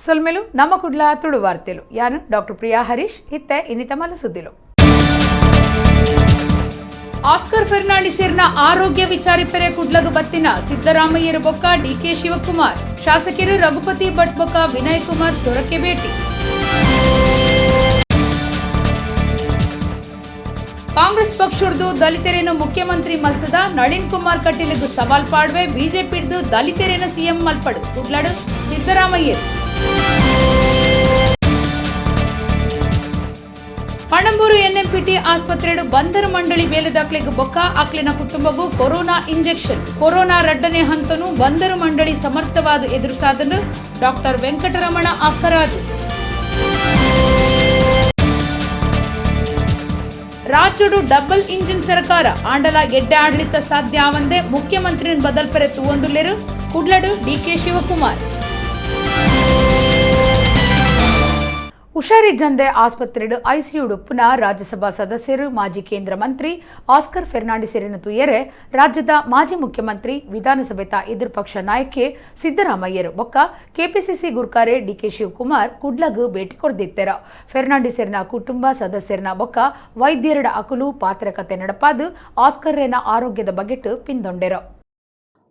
ಸೊಲ್ಮೆಲು ನಮ್ಮ ಕುಡ್ಲ ತುಳು ವಾರ್ತೆಲು. ಯಾನು ಡಾಕ್ಟರ್ ಪ್ರಿಯಾ ಹರೀಶ್ ಇತ್ತೆ ಇನ್ನಿತ ಮಲಸುದ್ದಿಲು. ಆಸ್ಕರ್ ಫೆರ್ನಾಂಡಿಸೇರ್ನ ಆರೋಗ್ಯ ವಿಚಾರಿಪೆರೆ ಕುಡ್ಲಗು ಬತ್ತಿನ ಸಿದ್ದರಾಮಯ್ಯರು ಬೊಕ್ಕ ಡಿಕೆ ಶಿವಕುಮಾರ್, ಶಾಸಕರು ರಘುಪತಿ ಭಟ್ ಬೊಕ್ಕ ವಿನಯ್ ಕುಮಾರ್ ಸೊರಕೆ ಭೇಟಿ. ಕಾಂಗ್ರೆಸ್ ಪಕ್ಷದ್ದು ದಲಿತರೇನು ಮುಖ್ಯಮಂತ್ರಿ ಮಲ್ತದ ನಳಿನ್ ಕುಮಾರ್ ಕಟೀಲಿಗೂ ಸವಾಲ್ ಪಾಡುವೆ, ಬಿಜೆಪಿಡ್ದು ದಲಿತರೇನು ಸಿಎಂ ಮಲ್ಪಡು ಕುಡ್ಲಾಡು ಸಿದ್ದರಾಮಯ್ಯರು. ಪಣಂಬೂರು ಎನ್ಎಂಪಿಟಿ ಆಸ್ಪತ್ರೆಡು ಬಂದರು ಮಂಡಳಿ ಬೇಲೆದಾಕ್ಲೆಗ್ ಬೊಕ್ಕ ಅಕ್ಲಿನ ಕುಟುಂಬಗೂ ಕೊರೋನಾ ಇಂಜೆಕ್ಷನ್. ಕೊರೋನಾ ರಡ್ಡನೆ ಹಂತನು ಬಂದರು ಮಂಡಳಿ ಸಮರ್ಥವಾದ ಎದುರುಸಾದನು ಡಾಕ್ಟರ್ ವೆಂಕಟರಮಣ ಅಕ್ಕರಾಜು. ರಾಜ್ಯಡು ಡಬಲ್ ಇಂಜಿನ್ ಸರ್ಕಾರ ಆಂಡಲ ಎಡ್ಡೆ ಆಡಳಿತ ಸಾಧ್ಯ ಆವಂದೆ ಮುಖ್ಯಮಂತ್ರಿ ಬದಲ್ಪರೆ ತೂವೊಂದುಲ್ಲೆರು ಕುಡ್ಲಡು ಡಿಕೆ ಶಿವಕುಮಾರ್. ಹುಷಾರಿ ಜಂದೆ ಆಸ್ಪತ್ರೆಡು ಐಸಿಯು ಪುನಃ ರಾಜ್ಯಸಭಾ ಸದಸ್ಯರು ಮಾಜಿ ಕೇಂದ್ರ ಮಂತ್ರಿ ಆಸ್ಕರ್ ಫೆರ್ನಾಂಡಿಸೆರೆನು ತುಯರೆ ರಾಜ್ಯದ ಮಾಜಿ ಮುಖ್ಯಮಂತ್ರಿ ವಿಧಾನಸಭೆತ ಎದುರುಪಕ್ಷ ನಾಯಕಿ ಸಿದ್ದರಾಮಯ್ಯರು ಬೊಕ್ಕ ಕೆಪಿಸಿಸಿ ಗುರ್ಕಾರೆ ಡಿಕೆ ಶಿವಕುಮಾರ್ ಕುಡ್ಲಗು ಭೇಟಿ ಕೊಡ್ದಿತ್ತೆರ. ಫೆರ್ನಾಂಡಿಸೆರ್ನ ಕುಟುಂಬ ಸದಸ್ಯರನ ಬೊಕ್ಕ ವೈದ್ಯರಡ ಅಕುಲು ಪಾತ್ರಕತೆ ನಡಪಾದು ಆಸ್ಕರ್ರೆನ ಆರೋಗ್ಯದ ಬಗೆಟ್ ಪಿಂದೊಂಡೆರು.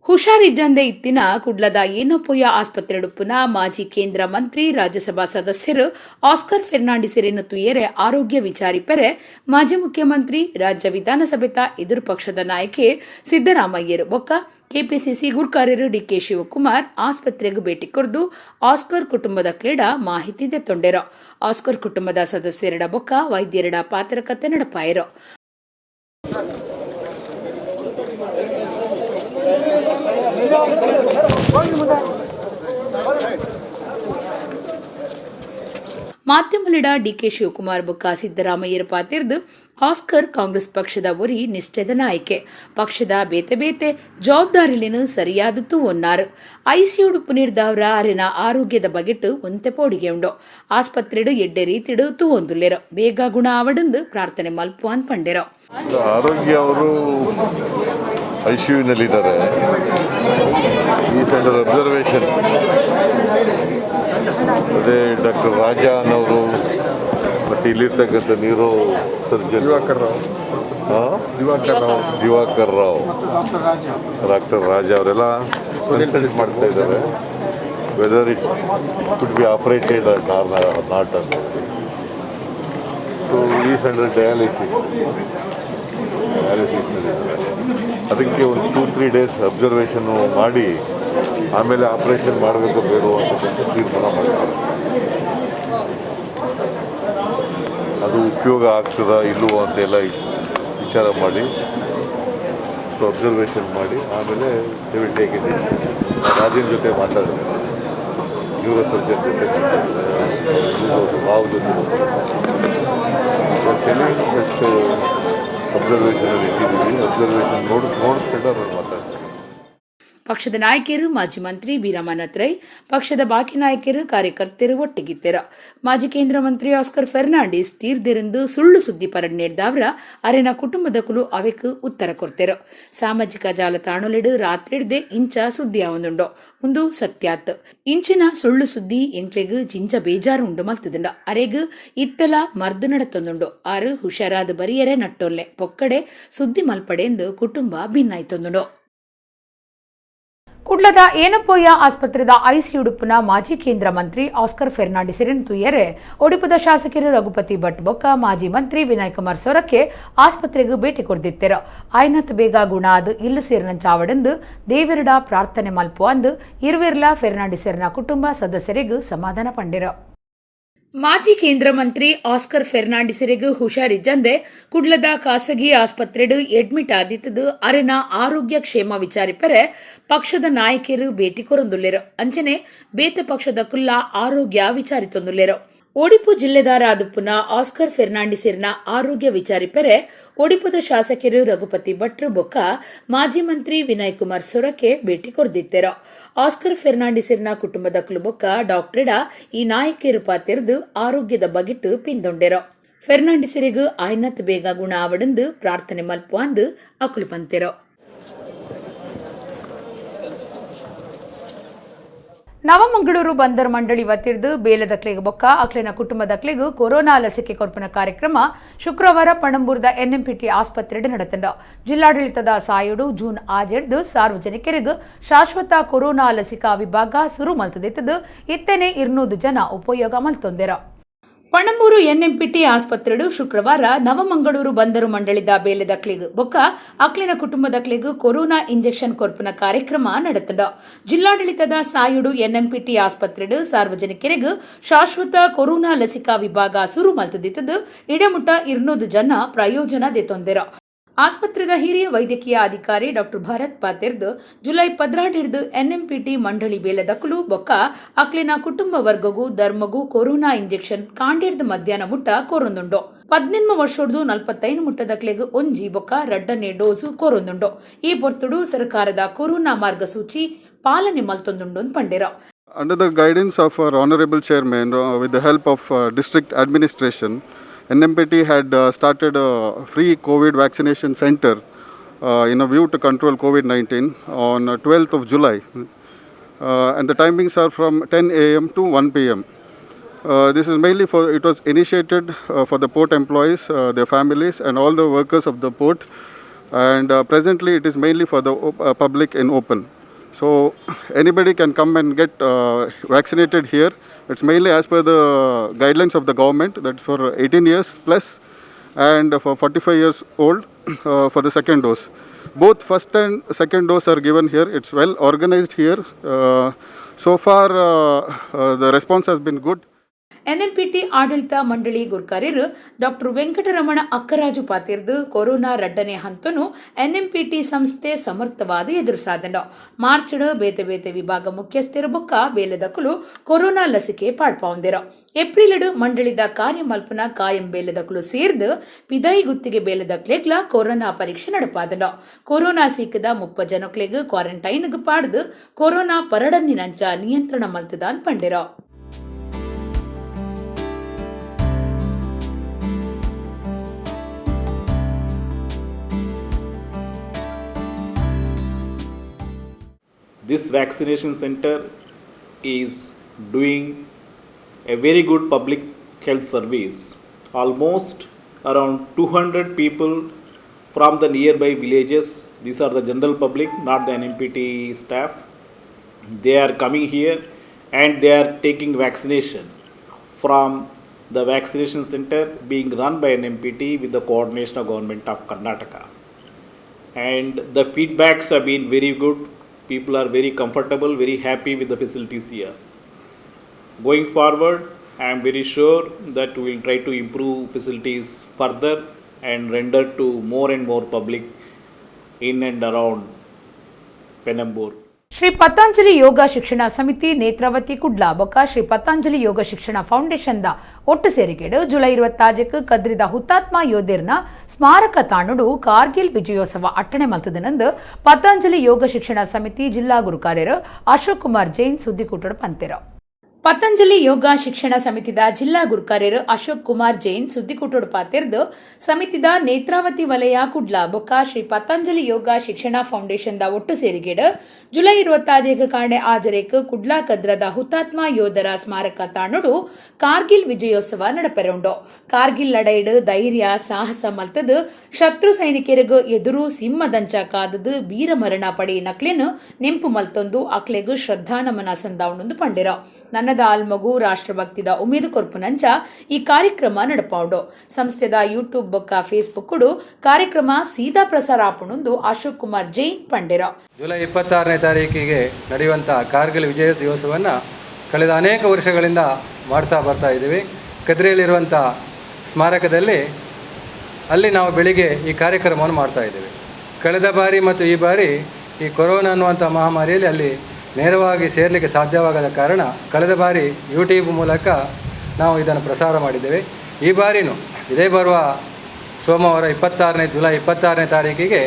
ಹುಷಾರಿಜ್ಜಂದೆ ಇತ್ತಿನ ಕುಡ್ಲದ ಏನೋಪೊಯ್ಯ ಆಸ್ಪತ್ರೆಡುಪ್ಪುನ ಮಾಜಿ ಕೇಂದ್ರ ಮಂತ್ರಿ ರಾಜ್ಯಸಭಾ ಸದಸ್ಯರು ಆಸ್ಕರ್ ಫೆರ್ನಾಂಡಿಸೆರೆನು ತುಯರೆ ಆರೋಗ್ಯ ವಿಚಾರಿಪೆರೆ ಮಾಜಿ ಮುಖ್ಯಮಂತ್ರಿ ರಾಜ್ಯ ವಿಧಾನಸಭೆತ ಎದುರು ಪಕ್ಷದ ನಾಯಕಿ ಸಿದ್ದರಾಮಯ್ಯರು ಬೊಕ್ಕ ಕೆಪಿಸಿಸಿ ಗುರ್ಕಾರ್ಯರು ಡಿಕೆ ಶಿವಕುಮಾರ್ ಆಸ್ಪತ್ರೆಗೆ ಭೇಟಿ ಕೊರ್ದು ಆಸ್ಕರ್ ಕುಟುಂಬದ ಕ್ರೀಡಾ ಮಾಹಿತಿ ದೆತ್ತೊಂಡೆರು. ಆಸ್ಕರ್ ಕುಟುಂಬದ ಸದಸ್ಯರಡ ಬೊಕ್ಕ ವೈದ್ಯರಡ ಪಾತ್ರಕತೆ ನಡಪಾಯರು. ಮಾಧ್ಯಮಲಿಡ ಡಿಕೆ ಶಿವಕುಮಾರ್ ಬೊಕ್ಕ ಸಿದ್ದರಾಮಯ್ಯರ ಪಾತಿರ್ದು ಆಸ್ಕರ್ ಕಾಂಗ್ರೆಸ್ ಪಕ್ಷದ ಒರಿ ನಿಷ್ಠೆದ ನಾಯಕೆ, ಪಕ್ಷದ ಬೇತೆ ಬೇತೆ ಜವಾಬ್ದಾರಿಲೇನು ಸರಿಯಾದದ್ದು ಒನ್ನಾರು. ಐಸಿಯುಡು ಪುನೀರ್ದಾವ್ರ ಅರೆನ ಆರೋಗ್ಯದ ಬಗೆಟ್ ಒಂತೆ ಪೋಡಿಗೆ ಉಂಡು. ಆಸ್ಪತ್ರೆಡು ಎಡ್ಡೆ ರೀತಿಡು ತೂವೊಂದುಲ್ಲೆರು, ಬೇಗ ಗುಣ ಆವಡಂದು ಪ್ರಾರ್ಥನೆ ಮಲ್ಪುವಾನ್ ಪಂಡೆರು. ಆರೋಗ್ಯ ಅವರು ಐಸಿಯುನಲ್ಲಿದ್ದಾರೆ. Is under observation. ಅದೇ ಡಾಕ್ಟರ್ ರಾಜಾ ಅನ್ನೋರು ಮತ್ತು ಇಲ್ಲಿರ್ತಕ್ಕಂಥ neuro surgeon Diwakar Rao, Diwakar Rao, doctor Raja ಅವರೆಲ್ಲ ಕನ್ಸಲ್ಟ್ ಮಾಡ್ತಾ ಇದ್ದಾರೆ, whether it could be operated or not ಅಂತ. ಸೊ is under dialysis, ಡಯಾಲಿಸಿಸ್ನಲ್ಲಿದ್ದಾರೆ. ಅದಕ್ಕೆ ಒಂದು 2-3 ಡೇಸ್ ಅಬ್ಸರ್ವೇಷನ್ನು ಮಾಡಿ ಆಮೇಲೆ ಆಪ್ರೇಷನ್ ಮಾಡಬೇಕು ಬೇಡವೋ ಅಂತಕ್ಕಂಥ ತೀರ್ಮಾನ ಮಾಡ್ತಾರೆ. ಅದು ಉಪಯೋಗ ಆಗ್ತದಾ ಇಲ್ಲವೋ ಅಂತೆಲ್ಲ ವಿಚಾರ ಮಾಡಿ, ಸೊ ಅಬ್ಸರ್ವೇಷನ್ ಮಾಡಿ ಆಮೇಲೆ they will take it. Rajan ಜೊತೆ ಮಾತಾಡಿದೆ, ನ್ಯೂರೋ ಸರ್ಜನ್ ಜೊತೆ ಮಾತಾಡಿದೆ, ರಾವ್ ಜೊತೆ ಮಾತಾಡಿದೆ. ಅಬ್ಸರ್ವೇಷನಲ್ಲಿ ಇಟ್ಟಿದ್ದೀವಿ. ಅಬ್ಸರ್ವೇಷನ್ ನೋಡಿಸ್ಕೊಂಡು ಆಮೇಲೆ ಮಾತಾಡ್ತೀವಿ. ಪಕ್ಷದ ನಾಯಕಿಯರು ಮಾಜಿ ಮಂತ್ರಿ ಬೀರಮಾನತ್ ರೈ, ಪಕ್ಷದ ಬಾಕಿ ನಾಯಕಿಯರು ಕಾರ್ಯಕರ್ತರು ಒಟ್ಟಿಗಿತ್ತೆರು. ಮಾಜಿ ಕೇಂದ್ರ ಮಂತ್ರಿ ಆಸ್ಕರ್ ಫೆರ್ನಾಂಡಿಸ್ ತೀರ್ದಿರಂದು ಸುಳ್ಳು ಸುದ್ದಿ ಪರಡ್ ನೀಡಿದವರ ಅರೆನ ಕುಟುಂಬದ ಕುಲು ಅವೆಕ್ ಉತ್ತರ ಕೊಡ್ತೆರು. ಸಾಮಾಜಿಕ ಜಾಲತಾಣಲಿಡು ರಾತ್ರಿಡ್ದೆ ಇಂಚ ಸುದ್ದಿ ಆವೊಂದುಂಡು, ಒಂದು ಸತ್ಯಾತ್. ಇಂಚಿನ ಸುಳ್ಳು ಸುದ್ದಿ ಎಂಕ್ಲೆಗ್ ಜಿಂಜ ಬೇಜಾರು ಉಂಡು ಮಲ್ತದುಂಡು. ಅರೆಗ್ ಇತ್ತೆಲ ಮರ್ದು ನಡತೊಂದುಂಡು. ಆರು ಹುಷಾರಾದ ಬರಿಯರೆ ನಟ್ಟೊಲ್ಲೆ, ಪೊಕ್ಕಡೆ ಸುದ್ದಿ ಮಲ್ಪಡೆಂದು ಕುಟುಂಬ ಭಿನ್ನಾಯ್ತೊಂದುಂಡು. ಕುಡ್ಲದ ಏನಪ್ಪೊಯ್ಯ ಆಸ್ಪತ್ರೆದ ಐಸಿಯುಡುಪ್ಪುನ ಮಾಜಿ ಕೇಂದ್ರ ಮಂತ್ರಿ ಆಸ್ಕರ್ ಫೆರ್ನಾಂಡಿಸೆರೆನ್ ತುಯರೆ ಒಡಿಪುದ ಶಾಸಕರು ರಘುಪತಿ ಭಟ್ ಬೊಕ್ಕ ಮಾಜಿ ಮಂತ್ರಿ ವಿನಯ್ ಕುಮಾರ್ ಸೊರಕೆ ಆಸ್ಪತ್ರೆಗೆ ಭೇಟಿ ಕೊಡ್ದಿತ್ತೆರು. ಆಯ್ನತ್ ಬೇಗ ಗುಣ ಅದು ಇಲ್ಲು ಸೇರಿನ ಚಾವಡೆಂದು ದೇವರುಡ ಪ್ರಾರ್ಥನೆ ಮಲ್ಪು ಅಂದು ಇರುವಿರ್ಲ ಫೆರ್ನಾಂಡಿಸೆರ್ನ ಕುಟುಂಬ ಸದಸ್ಯರಿಗೂ ಸಮಾಧಾನ ಪಂಡಿರು. ಮಾಜಿ ಕೇಂದ್ರ ಮಂತ್ರಿ ಆಸ್ಕರ್ ಫೆರ್ನಾಂಡಿಸೆರೆಗ್ ಹುಷಾರಿಜ್ಜಂದೆ ಕುಡ್ಲದ ಖಾಸಗಿ ಆಸ್ಪತ್ರೆಡು ಅಡ್ಮಿಟ್ ಆದಿತ್ತದು ಅರೆನ ಆರೋಗ್ಯ ಕ್ಷೇಮ ವಿಚಾರಿಪರೆ ಪಕ್ಷದ ನಾಯಕಿಯರು ಭೇಟಿ ಕೊರೊಂದುಲ್ಲೆರು. ಅಂಚನೆ ಬೇತೆ ಪಕ್ಷದ ಕುಲ್ಲ ಆರೋಗ್ಯ ವಿಚಾರಿತೊಂದುಲ್ಲೆರು. ಒಡಿಪು ಜಿಲ್ಲೆದಾರ ಆದುಪ್ಪುನ ಆಸ್ಕರ್ ಫೆರ್ನಾಂಡಿಸೆರ್ನ ಆರೋಗ್ಯ ವಿಚಾರಿಪೆರೆ ಒಡಿಪುದ ಶಾಸಕರು ರಘುಪತಿ ಭಟ್ರು ಬೊಕ್ಕ ಮಾಜಿ ಮಂತ್ರಿ ವಿನಯ್ ಕುಮಾರ್ ಸೊರಕೆ ಭೇಟಿ ಕೊರ್ದಿತ್ತೆರು. ಆಸ್ಕರ್ ಫೆರ್ನಾಂಡಿಸೆರ್ನ ಕುಟುಂಬದ ಬೊಕ್ಕ ಡಾಕ್ಟರ್ಡ ಈ ನಾಯಕಿಯರು ಪಾತೆರ್ದು ಆರೋಗ್ಯದ ಬಗೆಟ್ ಪಿಂದೊಂಡೆರು. ಫೆರ್ನಾಂಡಿಸೆರಿಗ್ ಆಯ್ನತ್ ಬೇಗ ಗುಣ ಆವಡಂದು ಪ್ರಾರ್ಥನೆ ಮಲ್ಪುವಂದು ಅಕುಲು ಪಂತೆರು. Navamangaluru ಬಂದರ್ ಮಂಡಳಿ ವತಿರ್ದು ಬೇಲದಕ್ಲೆಗ್ ಬೊಕ್ಕ ಅಕ್ಲೆನ ಕುಟುಂಬದಕ್ಲೆಗ್ ಕೊರೋನಾ ಲಸಿಕೆ ಕೊರ್ಪಿನ ಕಾರ್ಯಕ್ರಮ ಶುಕ್ರವಾರ ಪಣಂಬೂರ್ದ ಎನ್ಎಂಪಿಟಿ ಆಸ್ಪತ್ರೆಡ್ ನಡತಂಡ. ಜಿಲ್ಲಾಡಳಿತದ ಸಾಯುಡು ಜೂನ್ 6 ಸಾರ್ವಜನಿಕರಿಗೆ ಶಾಶ್ವತ ಕೊರೋನಾ ಲಸಿಕಾ ವಿಭಾಗ ಸುರು ಮಲ್ತದಿತ್ತದು ಇತ್ತನೆ 200 ಜನ ಉಪಯೋಗ ಮಲ್ತೊಂದೆರ. ಪಣಂಬೂರು ಎನ್ಎಂಪಿಟಿ ಆಸ್ಪತ್ರೆಡು ಶುಕ್ರವಾರ ನವಮಂಗಳೂರು ಬಂದರು ಮಂಡಳಿದ ಬೇಲೆದಕ್ಲೆಗ್ ಬೊಕ್ಕ ಅಕ್ಲಿನ ಕುಟುಂಬದಕ್ಲೆಗ್ ಕೊರೋನಾ ಇಂಜೆಕ್ಷನ್ ಕೊರ್ಪಿನ ಕಾರ್ಯಕ್ರಮ ನಡತಂಡ. ಜಿಲ್ಲಾಡಳಿತದ ಸಾಯುಡು ಎನ್ಎಂಪಿಟಿ ಆಸ್ಪತ್ರೆಡು ಸಾರ್ವಜನಿಕರಿಗೆ ಶಾಶ್ವತ ಕೊರೋನಾ ಲಸಿಕಾ ವಿಭಾಗ ಸುರು ಮಲ್ತದಿತ್ತದು ಇಡಮುಟ್ಟ 200 ಜನ ಪ್ರಯೋಜನ ದೆತೊಂದೆರ. ಆಸ್ಪತ್ರೆದ ಹಿರಿಯ ವೈದ್ಯಕೀಯ ಅಧಿಕಾರಿ ಡಾಕ್ಟರ್ ಭರತ್ ಪಾತೆರ್ದು ಜುಲೈ 12 ಎನ್ಎಂಪಿಟಿ ಮಂಡಳಿ ಬೇಲೆದಕ್ಕಲು ಬೊಕ್ಕ ಅಕ್ಲಿನ ಕುಟುಂಬ ವರ್ಗಗೂ ಧರ್ಮಗೂ ಕೊರೋನಾ ಇಂಜೆಕ್ಷನ್ ಕಾಂಡೇರ್ದ ಮಧ್ಯಾಹ್ನ ಮುಟ್ಟ ಕೊರೊಂದುಂಡು. 18 ವರ್ಷೊಡ್ದು 45 ಮುಟ್ಟದಕ್ಲೆಗ್ ಒಂಜಿ ಬೊಕ್ಕ 2ನೇ ಡೋಸು ಕೊರೊಂದುಂಡು. ಈ ಪೊರ್ತುಡು ಸರ್ಕಾರದ ಕೊರೋನಾ ಮಾರ್ಗಸೂಚಿ ಪಾಲನೆ ಮಲ್ತೊಂದುಂಡು ಪಂಡೆರ. Under the guidance of our honorable chairman, with the help of district administration, NMPT had started a free COVID vaccination center in a view to control COVID-19 on 12th of July. And the timings are from 10 a.m. to 1 p.m. This is mainly for, it was initiated for the port employees, their families and all the workers of the port. And presently it is mainly for the public in open. So anybody can come and get vaccinated here. It's mainly as per the guidelines of the government, that's for 18 years plus and for 45 years old for the second dose. Both first and second dose are given here. It's well organized here. So far the response has been good. NMPT ಆಡಳಿತ ಮಂಡಳಿ ಗುರ್ಕಾರ್ಯರು doctor Venkataramana Akkaraju ಪಾತಿರ್ದು corona 2ನೇ ಹಂತನು NMPT ಸಂಸ್ಥೆ ಸಮರ್ಥವಾದ ಎದುರಿಸಾದನು. Marched ಬೇತೆ ಬೇತೆ ವಿಭಾಗ ಮುಖ್ಯಸ್ಥರು ಬೊಕ್ಕ ಬೇಲೆದಕುಲು corona ಲಸಿಕೆ ಪಾಡ್ಪಾವಂದಿರು. ಏಪ್ರಿಲ್ಡ್ ಮಂಡಳಿದ ಕಾರ್ಯಮಲ್ಪನ ಕಾಯಂ ಬೇಲೆದಕುಲು ಸೇರ್ದು ಪಿದೈ ಗುತ್ತಿಗೆ ಬೇಲೆದಕ್ಲೆಗ್ಲ ಕೊರೋನಾ ಪರೀಕ್ಷೆ ನಡಪಾದನು. ಕೊರೋನಾ ಸೀಕದ 30 ಜನಕ್ಲೆಗ್ ಕ್ವಾರಂಟೈನ್ಗ್ ಪಾಡ್ದು ಕೊರೋನಾ ಪರಡಂದಿನಂಚ ನಿಯಂತ್ರಣ ಮಲ್ತದಾನ್ ಪಂಡಿರೋ. This vaccination center is doing a very good public health service. Almost around 200 people from the nearby villages, these are the general public, not the NMPT staff, they are coming here and they are taking vaccination from the vaccination center being run by NMPT with the coordination of Government of Karnataka. And the feedbacks have been very good. People are very comfortable, very happy with the facilities here. Going forward, I am very sure that we will try to improve facilities further and render to more and more public in and around Panambur. Shri Patanjali Yoga Shikshana Samiti Netravati Kudla ಬೊಕ್ಕ ಶ್ರೀ ಪತಂಜಲಿ ಯೋಗ ಶಿಕ್ಷಣ foundation the ಒಟ್ಟು ಸೇರಿಕೆಡು July 26 ಕದ್ರಿದ ಹುತಾತ್ಮ ಯೋಧರ್ನ ಸ್ಮಾರಕ ತಾಣುಡು ಕಾರ್ಗಿಲ್ ವಿಜಯೋತ್ಸವ ಅಟ್ಟಣೆ ಮಲ್ತದನಂದು ಪತಂಜಲಿ ಯೋಗ ಶಿಕ್ಷಣ ಸಮಿತಿ ಜಿಲ್ಲಾ ಗುರುಕಾರ್ಯರು ಅಶೋಕ್ ಕುಮಾರ್ ಜೈನ್ ಸುದ್ದಿಕೂಟಡು ಪಂತೆರು. ಪತಂಜಲಿ ಯೋಗ ಶಿಕ್ಷಣ ಸಮಿತಿದ ಜಿಲ್ಲಾ ಗುರುಕಾರ್ಯರು ಅಶೋಕ್ ಕುಮಾರ್ ಜೈನ್ ಸುದ್ದಿಕೂಟಡು ಪಾತೆರ್ದು ಸಮಿತಿದ ನೇತ್ರಾವತಿ ವಲಯ ಕುಡ್ಲ ಬೊಕ್ಕ ಶ್ರೀ ಪತಂಜಲಿ ಯೋಗ ಶಿಕ್ಷಣ ಫೌಂಡೇಶನ್ the ಒಟ್ಟು ಸೇರಿಗೆಡು ಜುಲೈ 26 ಕಾಂಡೆ ಆಜರೇಕ್ ಕುಡ್ಲಾ ಕದ್ರದ ಹುತಾತ್ಮ ಯೋಧರ ಸ್ಮಾರಕ ತಾಣುಡು ಕಾರ್ಗಿಲ್ ವಿಜಯೋತ್ಸವ ನಡಪೆರುಂಡು. ಕಾರ್ಗಿಲ್ ಲಡೈಡು ಧೈರ್ಯ ಸಾಹಸ ಮಲ್ತದು ಶತ್ರು ಸೈನಿಕರಿಗೂ ಎದುರು ಸಿಂಹದಂಚ ಕಾದದು ವೀರಮರಣ ಪಡೆ ನಕ್ಲೆನು ನೆಂಪು ಮಲ್ತೊಂದು ಅಕ್ಲೆಗು ಶ್ರದ್ಧಾನಮನ ಸಂದಾವಣೊಂದು ಪಂಡಿರೋ. ನನ್ನದ ಆಲ್ಮಗು ರಾಷ್ಟ್ರಭಕ್ತಿದ ಉಮೇದು ಕೊರ್ಪುನಂಚ ಈ ಕಾರ್ಯಕ್ರಮ ನಡಪಾವುಂಡು. ಸಂಸ್ಥೆದ ಯೂಟ್ಯೂಬ್ ಬೊಕ್ಕ ಫೇಸ್ಬುಕ್ ಕಾರ್ಯಕ್ರಮ ಸೀದಾ ಪ್ರಸಾರ ಆಪುಣೊಂದು ಅಶೋಕ್ ಕುಮಾರ್ ಜೈನ್ ಪಂಡಿರೋ. ಜುಲೈ 26ನೇ ತಾರೀಕಿಗೆ ನಡೆಯುವಂಥ ಕಾರ್ಗಿಲ್ ವಿಜಯ ದಿವಸವನ್ನು ಕಳೆದ ಅನೇಕ ವರ್ಷಗಳಿಂದ ಮಾಡ್ತಾ ಬರ್ತಾ ಇದ್ದೀವಿ. ಕದ್ರಿಯಲ್ಲಿರುವಂಥ ಸ್ಮಾರಕದಲ್ಲಿ ಅಲ್ಲಿ ನಾವು ಬೆಳಿಗ್ಗೆ ಈ ಕಾರ್ಯಕ್ರಮವನ್ನು ಮಾಡ್ತಾ ಇದ್ದೀವಿ. ಕಳೆದ ಬಾರಿ ಮತ್ತು ಈ ಬಾರಿ ಈ ಕೊರೋನಾ ಅನ್ನುವಂಥ ಮಹಾಮಾರಿಯಲ್ಲಿ ಅಲ್ಲಿ ನೇರವಾಗಿ ಸೇರಲಿಕ್ಕೆ ಸಾಧ್ಯವಾಗದ ಕಾರಣ ಕಳೆದ ಬಾರಿ ಯೂಟ್ಯೂಬ್ ಮೂಲಕ ನಾವು ಇದನ್ನು ಪ್ರಸಾರ ಮಾಡಿದ್ದೇವೆ. ಈ ಬಾರಿನೂ ಇದೇ ಬರುವ ಸೋಮವಾರ 26ನೇ ಜುಲೈ 26ನೇ ತಾರೀಕಿಗೆ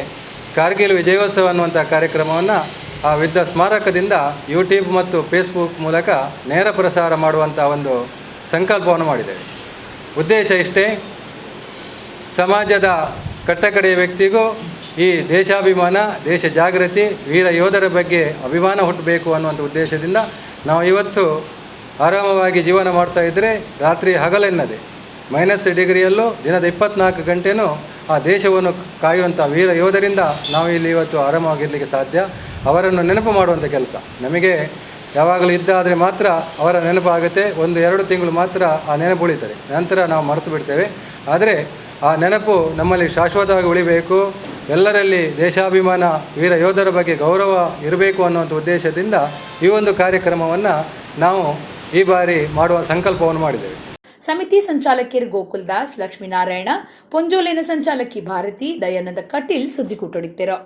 ಕಾರ್ಗಿಲ್ ವಿಜಯೋತ್ಸವ ಅನ್ನುವಂಥ ಕಾರ್ಯಕ್ರಮವನ್ನು ಆ ಯುದ್ಧ ಸ್ಮಾರಕದಿಂದ ಯೂಟ್ಯೂಬ್ ಮತ್ತು ಫೇಸ್ಬುಕ್ ಮೂಲಕ ನೇರ ಪ್ರಸಾರ ಮಾಡುವಂಥ ಒಂದು ಸಂಕಲ್ಪವನ್ನು ಮಾಡಿದ್ದೇವೆ. ಉದ್ದೇಶ ಇಷ್ಟೇ, ಸಮಾಜದ ಕಟ್ಟಕಡೆಯ ವ್ಯಕ್ತಿಗೂ ಈ ದೇಶಾಭಿಮಾನ, ದೇಶ ಜಾಗೃತಿ, ವೀರ ಯೋಧರ ಬಗ್ಗೆ ಅಭಿಮಾನ ಹುಟ್ಟಬೇಕು ಅನ್ನುವಂಥ ಉದ್ದೇಶದಿಂದ ನಾವು ಇವತ್ತು ಆರಾಮವಾಗಿ ಜೀವನ ಮಾಡ್ತಾ ಇದ್ದರೆ ರಾತ್ರಿ ಹಗಲೆನ್ನದೆ ಮೈನಸ್ ಡಿಗ್ರಿಯಲ್ಲೂ ದಿನದ 24 ಗಂಟೆಯೂ ಆ ದೇಶವನ್ನು ಕಾಯುವಂಥ ವೀರ ಯೋಧರಿಂದ ನಾವು ಇಲ್ಲಿ ಇವತ್ತು ಆರಾಮವಾಗಿರಲಿಕ್ಕೆ ಸಾಧ್ಯ. ಅವರನ್ನು ನೆನಪು ಮಾಡುವಂಥ ಕೆಲಸ ನಮಗೆ ಯಾವಾಗಲೂ ಇದ್ದಾದರೆ ಮಾತ್ರ ಅವರ ನೆನಪಾಗುತ್ತೆ. 1-2 ತಿಂಗಳು ಮಾತ್ರ ಆ ನೆನಪು ಉಳಿತದೆ, ನಂತರ ನಾವು ಮರೆತು ಬಿಡ್ತೇವೆ. ಆದರೆ ಆ ನೆನಪು ನಮ್ಮಲ್ಲಿ ಶಾಶ್ವತವಾಗಿ ಉಳಿಬೇಕು, ಎಲ್ಲರಲ್ಲಿ ದೇಶಾಭಿಮಾನ, ವೀರ ಯೋಧರ ಬಗ್ಗೆ ಗೌರವ ಇರಬೇಕು ಅನ್ನುವಂಥ ಉದ್ದೇಶದಿಂದ ಈ ಒಂದು ಕಾರ್ಯಕ್ರಮವನ್ನು ನಾವು ಈ ಬಾರಿ ಮಾಡುವ ಸಂಕಲ್ಪವನ್ನು ಮಾಡಿದ್ದೇವೆ. ಸಮಿತಿ ಸಂಚಾಲಕಿಯರು ಗೋಕುಲ್ ದಾಸ್, ಲಕ್ಷ್ಮೀನಾರಾಯಣ, ಪೊಂಜೋಲಿನ ಸಂಚಾಲಕಿ ಭಾರತಿ, ದಯಾನಂದ ಕಟೀಲ್ ಸುದ್ದಿಕೂಟೊಡಿತ್ತಿರು.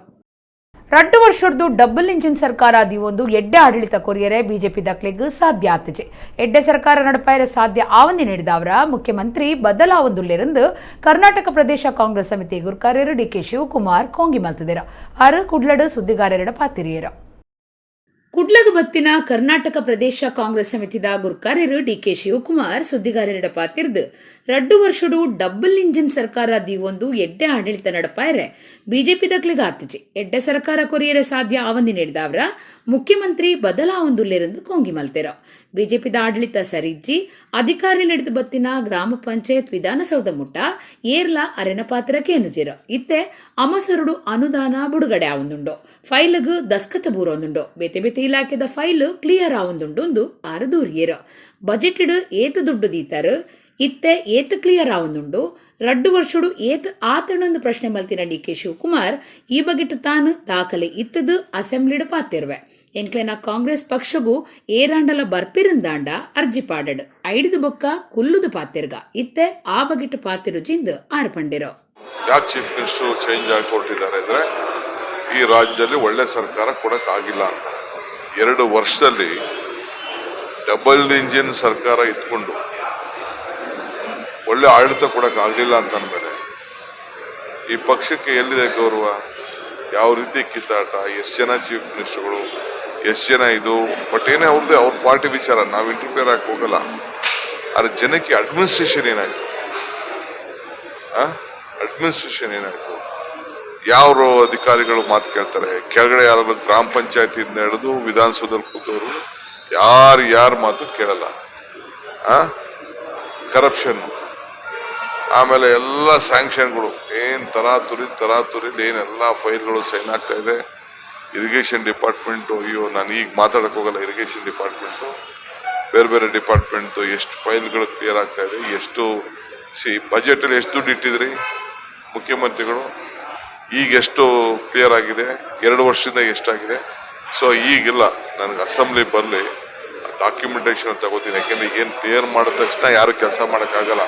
2 ವರ್ಷದ್ದು ಡಬಲ್ ಇಂಜಿನ್ ಸರ್ಕಾರ ದಿವೊಂದು ಎಡ್ಡೆ ಆಡಳಿತ ಕೊರಿಯರೆ ಬಿಜೆಪಿ ದಾಖಲೆಗೆ ಸಾಧ್ಯ ಆತಿಜೆ. ಎಡ್ಡೆ ಸರ್ಕಾರ ನಡಪಾಯರೆ ಸಾಧ್ಯ ಆವಂದಿ ನೀಡಿದ ಅವರ ಮುಖ್ಯಮಂತ್ರಿ ಬದಲಾವೊಂದುಲ್ಲಿರಂದು ಕರ್ನಾಟಕ ಪ್ರದೇಶ ಕಾಂಗ್ರೆಸ್ ಸಮಿತಿ ಗುರ್ಕಾರ್ಯರು ಡಿಕೆ ಶಿವಕುಮಾರ್ ಕೋಂಗಿ ಮಲ್ತದಿರ. ಆರು ಕುಡ್ಲಡು ಸುದ್ದಿಗಾರರೆಡ ಪಾತಿರಿಯರು. ಕುಡ್ಲಗ ಬತ್ತಿನ ಕರ್ನಾಟಕ ಪ್ರದೇಶ ಕಾಂಗ್ರೆಸ್ ಸಮಿತಿದ ಗುರ್ಕಾರ್ಯರು ಡಿಕೆ ಶಿವಕುಮಾರ್ ಸುದ್ದಿಗಾರರೆಡ ಪಾತಿರ್ದು 2 ವರ್ಷಡು ಡಬಲ್ ಇಂಜಿನ್ ಸರ್ಕಾರ ದಿವೊಂದು ಎಡ್ಡೆ ಆಡಳಿತ ನಡಪಾಯರೆ ಬಿಜೆಪಿ ದಕ್ಲಿಗೆ ಆತಿಜೆ. ಎಡ್ಡೆ ಸರ್ಕಾರ ಕೊರಿಯರೆ ಸಾಧ್ಯ ಆವಂದಿ ನೀಡಿದ ಅವರ ಮುಖ್ಯಮಂತ್ರಿ ಬದಲಾವೊಂದುಲ್ಲಿರಂದು ಕೋಂಗಿ ಮಲ್ತೆರ. ಬಿಜೆಪಿದ ಆಡಳಿತ ಸರಿಜ್ಜಿ ಅಧಿಕಾರಿ ನಡೆದು ಬತ್ತಿನ ಗ್ರಾಮ ಪಂಚಾಯತ್ ವಿಧಾನಸೌಧ ಮುಟ್ಟ ಏರ್ಲ ಅರೆನ ಪಾತ್ರಕ್ಕೆ ಎನುಜಿರ. ಇತ್ತೆ ಅಮಸರುಡು ಅನುದಾನ ಬಿಡುಗಡೆ ಆವೊಂದುಂಡು, ಫೈಲ್ಗ್ ದಸ್ಕತ ಬೂರೊಂದುಂಡು, ಬೇತೆ ಬೇತೆ ಇಲಾಖೆದ ಫೈಲ್ ಕ್ಲಿಯರ್ ಆವೊಂದುಂಡು ಆರು ದೂರಿಯರು. ಬಜೆಟ್ ಏತು ದುಡ್ಡು ದೀತಾರು, ಇತ್ತೆ ಏತ್ ಕ್ಲಿಯರ್ ಆವೊಂದುಂಡು, 2 ವರ್ಷಡು ಏತ್ ಆತಣೊಂದು ಪ್ರಶ್ನೆ ಮಲ್ತಿನ ಡಿ ಕೆ ಶಿವಕುಮಾರ್ ಈ ಬಗೆಟ್ ತಾನು ದಾಖಲೆ ಇತ್ತದು ಅಸೆಂಬ್ಲಿಡ್ ಪಾತಿರುವೆ. ಎಂಕ್ಲೆನ ಕಾಂಗ್ರೆಸ್ ಪಕ್ಷಗೂ ಏರಾಂಡಲ ಬರ್ಪಿರಂದಾಂಡ ಅರ್ಜಿ ಪಾಡಡ್ ಐಡಿದು ಬೊಕ್ಕ ಕುಲ್ಲುದು ಪಾತಿರ್ಗ ಇತ್ತೆ ಆ ಬಗೆಟ್ ಪಾತಿರು ಜಿಂದ್ ಆರ್ ಪಂಡಿರೋ. ಯಾಕೆ ಚೀಫ್ ಮಿನಿಸ್ಟರ್ ಚೇಂಜ್ ಆಗಿ ಹೊರಟಿದ್ದಾರೆ ಅಂದ್ರೆ ಈ ರಾಜ್ಯದಲ್ಲಿ ಒಳ್ಳೆ ಸರ್ಕಾರ ಕೊಡಕ್ ಆಗಿಲ್ಲ ಅಂತ. 2 ವರ್ಷದಲ್ಲಿ ಡಬಲ್ ಇಂಜಿನ್ ಸರ್ಕಾರ ಇತ್ಕೊಂಡು ಒಳ್ಳೆ ಆಡಳಿತ ಕೊಡಕ್ ಆಗ್ಲಿಲ್ಲ ಅಂತ ಅಂದ್ಮೇಲೆ ಈ ಪಕ್ಷಕ್ಕೆ ಎಲ್ಲಿದೆ ಗೌರವ? ಯಾವ ರೀತಿ ಕಿತ್ತಾಟ, ಎಷ್ಟು ಜನ ಚೀಫ್ ಮಿನಿಸ್ಟರ್ಗಳು, ಎಷ್ಟು ಜನ ಇದು, ಬಟ್ ಏನೇ ಅವ್ರದ್ದೇ ಅವ್ರ ಪಾರ್ಟಿ ವಿಚಾರ, ನಾವು ಇಂಟರ್ಫಿಯರ್ ಆಗಿ ಹೋಗಲ್ಲ. ಆದ್ರೆ ಜನಕ್ಕೆ ಅಡ್ಮಿನಿಸ್ಟ್ರೇಷನ್ ಏನಾಯ್ತು, ಅಡ್ಮಿನಿಸ್ಟ್ರೇಷನ್ ಏನಾಯ್ತು, ಯಾವ ಅಧಿಕಾರಿಗಳು ಮಾತು ಕೇಳ್ತಾರೆ? ಕೆಳಗಡೆ ಯಾರಾದ್ರು ಗ್ರಾಮ ಪಂಚಾಯತಿಯಿಂದ ಹಿಡಿದು ವಿಧಾನಸೌಧದಲ್ಲಿ ಕೂತವರು ಯಾರು ಯಾರ ಮಾತು ಕೇಳಲ್ಲ. ಕರಪ್ಷನ್, ಆಮೇಲೆ ಎಲ್ಲ ಸ್ಯಾಂಕ್ಷನ್ಗಳು ಏನ್ ತರಾತುರಿ ತರಾತುರಿಲಿ ಏನೆಲ್ಲ ಫೈಲ್ಗಳು ಸೈನ್ ಆಗ್ತಾ ಇದೆ. ಇರಿಗೇಷನ್ ಡಿಪಾರ್ಟ್ಮೆಂಟು, ಅಯ್ಯೋ ನಾನು ಈಗ ಮಾತಾಡಕ್ ಹೋಗಲ್ಲ. ಇರಿಗೇಷನ್ ಡಿಪಾರ್ಟ್ಮೆಂಟು, ಬೇರೆ ಬೇರೆ ಡಿಪಾರ್ಟ್ಮೆಂಟು ಎಷ್ಟು ಫೈಲ್ಗಳು ಕ್ಲಿಯರ್ ಆಗ್ತಾ ಇದೆ, ಎಷ್ಟು ಬಜೆಟಲ್ಲಿ ಎಷ್ಟು ದುಡ್ಡು ಇಟ್ಟಿದ್ರಿ ಮುಖ್ಯಮಂತ್ರಿಗಳು, ಈಗ ಎಷ್ಟು ಕ್ಲಿಯರ್ ಆಗಿದೆ, 2 ವರ್ಷದಿಂದ ಎಷ್ಟಾಗಿದೆ. ಸೊ ಈಗಿಲ್ಲ, ನನಗೆ ಅಸೆಂಬ್ಲಿ ಬರಲಿ, ಡಾಕ್ಯುಮೆಂಟೇಶನ್ ತಗೋತೀನಿ. ಯಾಕೆಂದ್ರೆ ಈಗೇನು ಕ್ಲಿಯರ್ ಮಾಡಿದ ತಕ್ಷಣ ಯಾರು ಕೆಲಸ ಮಾಡೋಕ್ಕಾಗಲ್ಲ,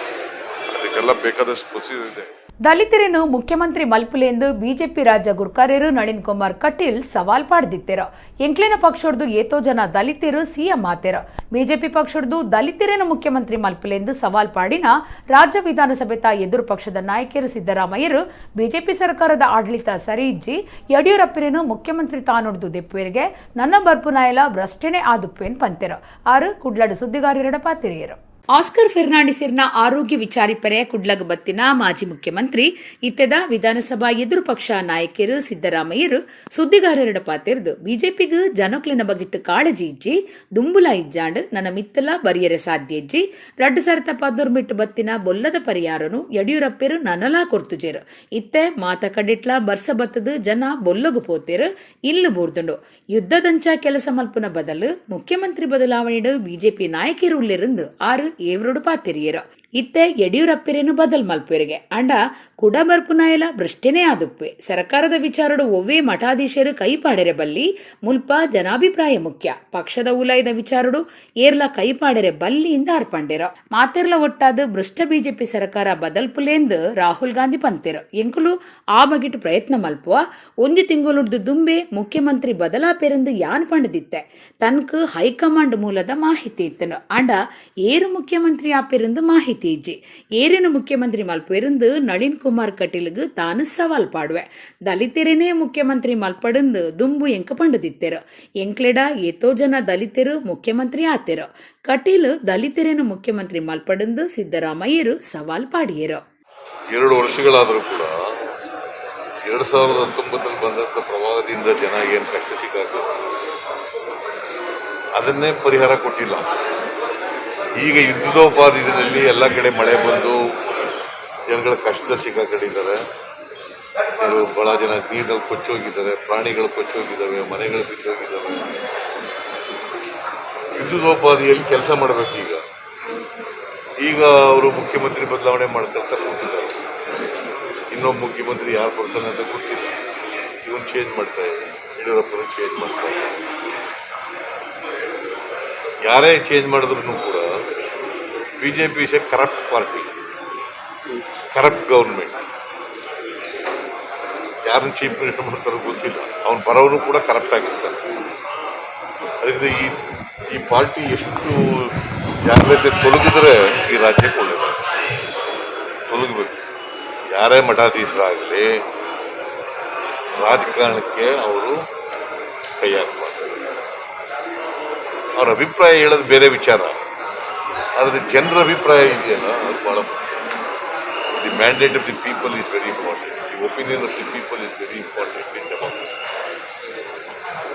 ಅದಕ್ಕೆಲ್ಲ ಬೇಕಾದಷ್ಟು ಪ್ರೊಸೀಜರ್ ಇದೆ. ದಲಿತರನ್ನು ಮುಖ್ಯಮಂತ್ರಿ ಮಲ್ಪುಲೆ ಎಂದು ಬಿಜೆಪಿ ರಾಜ್ಯ ಗುರ್ಕಾರ್ಯರು ನಳಿನ್ ಕುಮಾರ್ ಕಟೀಲ್ ಸವಾಲ್ ಪಾಡ್ದಿತ್ತೆರು. ಎಂಕ್ಲಿನ ಪಕ್ಷಡ್ದು ಏತೋ ಜನ ದಲಿತರು ಸಿಎಂ ಆತೆರು, ಬಿಜೆಪಿ ಪಕ್ಷಡ್ದು ದಲಿತರನ್ನು ಮುಖ್ಯಮಂತ್ರಿ ಮಲ್ಪುಲೆ ಎಂದು ಸವಾಲ್ ಪಾಡಿನ ರಾಜ್ಯ ವಿಧಾನಸಭೆತ ಎದುರು ಪಕ್ಷದ ನಾಯಕರು ಸಿದ್ದರಾಮಯ್ಯರು ಬಿಜೆಪಿ ಸರ್ಕಾರದ ಆಡಳಿತ ಸರಿ ಇಜ್ಜಿ, ಯಡಿಯೂರಪ್ಪರೇನು ಮುಖ್ಯಮಂತ್ರಿ ತಾನುಡ್ದು ದೆಪ್ಪುವರಿಗೆ ನನ್ನ ಬರ್ಪುನಾಯಲ ಭ್ರಷ್ಟನೆ ಆದುಪ್ಪೇನ್ ಪಂತೆರು. ಆರು ಕುಡ್ಲಡು ಸುದ್ದಿಗಾರರೆಡ ಪಾತಿರಿಯರು. ಆಸ್ಕರ್ ಫೆರ್ನಾಂಡಿಸಿರ್ನ ಆರೋಗ್ಯ ವಿಚಾರಿಪರೆ ಕುಡ್ಲಗ ಬತ್ತಿನ ಮಾಜಿ ಮುಖ್ಯಮಂತ್ರಿ ಇತ್ತೆದ ವಿಧಾನಸಭಾ ಎದುರು ಪಕ್ಷ ನಾಯಕರು ಸಿದ್ದರಾಮಯ್ಯರು ಸುದ್ದಿಗಾರರೆಡ ಪಾತಿರ್ದು ಬಿಜೆಪಿಗೆ ಜನಕ್ಲಿನ ಬಗಿಟ್ಟು ಕಾಳಜಿ ಇಜ್ಜಿ, ದುಂಬುಲ ಇಜ್ಜಾಂಡ್ ನನ್ನ ಮಿತ್ತಲ ಬರಿಯರೆ ಸಾಧ್ಯ ಇಜ್ಜಿ, 2014 ಬತ್ತಿನ ಬೊಲ್ಲದ ಪರಿಹಾರನು ಯಡಿಯೂರಪ್ಪರು ನನಲಾ ಕೊರ್ತುಜೇರು, ಇತ್ತೆ ಮಾತ ಕಡಿಟ್ಲ ಬರ್ಸ ಬತ್ತದು ಜನ ಬೊಲ್ಲಗು ಪೋತೇರು ಇಲ್ಲು ಬೋರ್ದುಂಡು, ಯುದ್ಧದಂಚ ಕೆಲಸ ಮಲ್ಪುನ ಬದಲು ಮುಖ್ಯಮಂತ್ರಿ ಬದಲಾವಣೆಡು ಬಿಜೆಪಿ ನಾಯಕರು ಉಳ್ಳಿರಂದು ಆರು ಏವ್ರೋಡು ಪಾತಿರಿಯರು. ಇತ್ತೆ ಯಡಿಯೂರಪ್ಪರೇನು ಬದಲ್ ಮಲ್ಪೆರಿಗೆ ಅಂಡ ಕುಡ ಬರ್ಪುನಾಯಲ ಭ್ರಷ್ಟನೇ ಆದುಪ್ಪೆ, ಸರ್ಕಾರದ ವಿಚಾರಡು ಒವ್ವೇ ಮಠಾಧೀಶರು ಕೈಪಾಡೆರೆ ಬಲ್ಲಿ, ಮುಲ್ಪ ಜನಾಭಿಪ್ರಾಯ ಮುಖ್ಯ, ಪಕ್ಷದ ಉಲಾಯದ ವಿಚಾರಡು ಏರ್ಲ ಕೈಪಾಡೆರೆ ಬಲ್ಲಿಯಿಂದ ಅರ್ಪಂಡೆರ. ಮಾತೆರ್ಲ ಒಟ್ಟಾದ ಭ್ರಷ್ಟ ಬಿಜೆಪಿ ಸರ್ಕಾರ ಬದಲ್ಪುಲೇಂದು ರಾಹುಲ್ ಗಾಂಧಿ ಪಂತೆರು. ಎಂಕುಲು ಆ ಬಗೆಟ್ ಪ್ರಯತ್ನ ಮಲ್ಪುವ, ಒಂಜಿ ತಿಂಗಳುಡ್ದು ದುಂಬೆ ಮುಖ್ಯಮಂತ್ರಿ ಬದಲಾಪೆರೆಂದು ಯಾನ್ ಪಂಡದಿತ್ತೆ, ತನ್ಕ್ ಹೈಕಮಾಂಡ್ ಮೂಲದ ಮಾಹಿತಿ ಇತ್ತನು, ಅಂಡ ಏರು ಮುಖ್ಯಮಂತ್ರಿ ಆಪೆರೆಂದು ಮಾಹಿತಿ ಇಜ್ಜಿ, ಏರೇನು ಮುಖ್ಯಮಂತ್ರಿ ಮಲ್ಪೆರೆಂದು ನಳಿನ್ ಕುಮಾರ್ ಕಟೀಲ್ಗ್ ತಾನು ಸವಾಲ್ ಪಾಡುವೆ, ದಲಿತರೇನೇ ಮುಖ್ಯಮಂತ್ರಿ ಮಲ್ಪಡಂದು ದುಂಬು ಎಂಕ ಪಂಡದಿತ್ತೆರು, ಎಂಕ್ಲೆಡ ಏತೋ ಜನ ದಲಿತರು ಮುಖ್ಯಮಂತ್ರಿ ಆತೆರು, ಕಟೀಲ್ ದಲಿತರೇನು ಮುಖ್ಯಮಂತ್ರಿ ಮಲ್ಪಡಂದು ಸಿದ್ದರಾಮಯ್ಯರು ಸವಾಲ್ ಪಾಡಿಯರು. 2 ವರ್ಷಗಳಾದರೂ ಕೂಡ 2019 ಬಂದಂಥ ಪ್ರವಾಹದಿಂದ ಜನ ಏನು ಕಷ್ಟ ಸಿಕ್ಕಾಕಿದ್ರು, ಅದನ್ನೇ ಪರಿಹಾರ ಕೊಟ್ಟಿಲ್ಲ. ಈಗ ಯುದ್ಧೋಪಾದಿನಲ್ಲಿ ಎಲ್ಲ ಕಡೆ ಮಳೆ ಬಂದು ಜನಗಳ ಕಷ್ಟದ ಸಿಕ್ಕಾಕೊಂಡಿದ್ದಾರೆ. ಕೆಲವು ಭಾಳ ಜನ ನೀರಿನಲ್ಲಿ ಕೊಚ್ಚೋಗಿದ್ದಾರೆ, ಪ್ರಾಣಿಗಳು ಕೊಚ್ಚೋಗಿದ್ದಾವೆ, ಮನೆಗಳು ಬಿದ್ದೋಗಿದ್ದಾವೆ. ಯುದ್ಧೋಪಾದಿಯಲ್ಲಿ ಕೆಲಸ ಮಾಡಬೇಕು. ಈಗ ಈಗ ಅವರು ಮುಖ್ಯಮಂತ್ರಿ ಬದಲಾವಣೆ ಮಾಡ್ಕೊಳ್ತಾ ಕೂತಿದ್ದಾರೆ. ಇನ್ನೊಬ್ಬ ಮುಖ್ಯಮಂತ್ರಿ ಯಾರು ಬರ್ತಾನೆ ಅಂತ ಗೊತ್ತಿಲ್ಲ. ಇವನು ಚೇಂಜ್ ಮಾಡ್ತಾ ಇದ್ದಾರೆ, ಯಡಿಯೂರಪ್ಪನ ಚೇಂಜ್ ಮಾಡ್ತಾ ಇದ್ದಾರೆ. ಯಾರೇ ಚೇಂಜ್ ಮಾಡಿದ್ರು ಕೂಡ BJP is a corrupt party, corrupt government. ಯಾರನ್ನು ಚೀಫ್ ಮಿನಿಸ್ಟರ್ ಮಾಡ್ತಾರೋ ಗೊತ್ತಿಲ್ಲ, ಅವನು ಬರೋನು ಕೂಡ ಕರಪ್ಟ್ ಆಗಿರ್ತಾನೆ. ಅದರಿಂದ ಈ ಈ ಪಾರ್ಟಿ ಎಷ್ಟು ಜಾಗ್ರತೆ ತೊಲಗಿದ್ರೆ ಈ ರಾಜ್ಯಕ್ಕೆ ಒಳ್ಳೆಯದು. ತೊಲಗಬೇಕು. ಯಾರೇ ಮಠಾಧೀಶರಾಗಲಿ ರಾಜಕಾರಣಕ್ಕೆ ಅವರು ಕೈ ಹಾಕಬಾರ್ದು. ಅವ್ರ ಅಭಿಪ್ರಾಯ ಹೇಳೋದು ಬೇರೆ ವಿಚಾರ, ಆದರೆ ಜನರ ಅಭಿಪ್ರಾಯ ಇದೆಯಲ್ಲ, ಅದು ಭಾಳ ಮುಖ್ಯ. The mandate of the people is very important. The opinion of the people is very important in democracy.